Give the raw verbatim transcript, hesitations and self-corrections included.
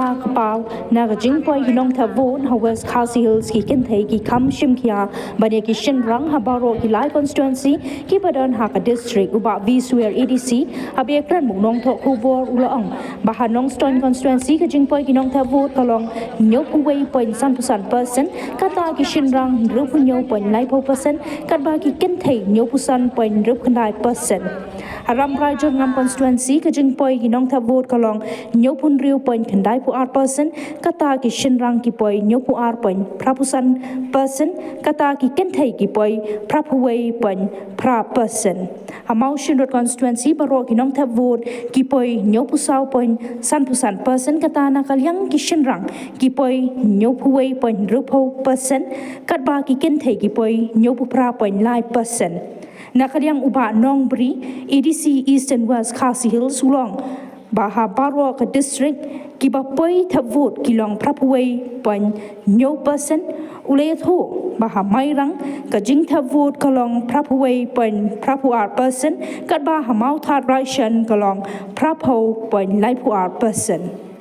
Ka paw na ka jingpoi ki nongthep vote ha West Khasi Hills ki kynthei ki kham shim khia ban ïa ki shynrang ha baroh ki lai constituency kiba don ha ka district. U Bah V Swer, A D C, haba ïakren bad ki nongthoh khubor u la ong ba ha Nongstoiñ constituency ka jingpoi ki nongthep vote ka long hynñiewphew wei point san phew san percent, kata ki shynrang hynriewphew hynñiew point laiphew percent, katba ki kynthei hynñiewphew san point hynriewphew khyndai percent. Ha Rambrai Jyrngam constituency ka jingpoi ki nongthep vote ka long hynñiewphew hynriew point khyndaiphew ar percent, kata ki shynrang ki poi hynñiewphew ar point phraphew san percent, kata ki kynthei ki poi phraphew wei point phra percent. Ha Mawshynrut constituency baroh ki nongthep vote ki poi hynñiewphew saw point sanphew san percent, kata na ka liang ki shynrang ki poi hynñiewphew wei point hynriewphew percent, katba ki kynthei ki poi hynñiewphew phra point lai percent. Na ka liang u Bah Nongbri, A D C Eastern West Khasi Hills, u la ong ba ha baroh ka district kiba poi thep vote ki long phraphew wei point hynñiew percent. U la ïathuh ba ha Mairang ka jingthep vote ka long phraphew wei point phraphew ar percent, katba ha Mawthadraishan ka long phraphew point laiphew ar percent.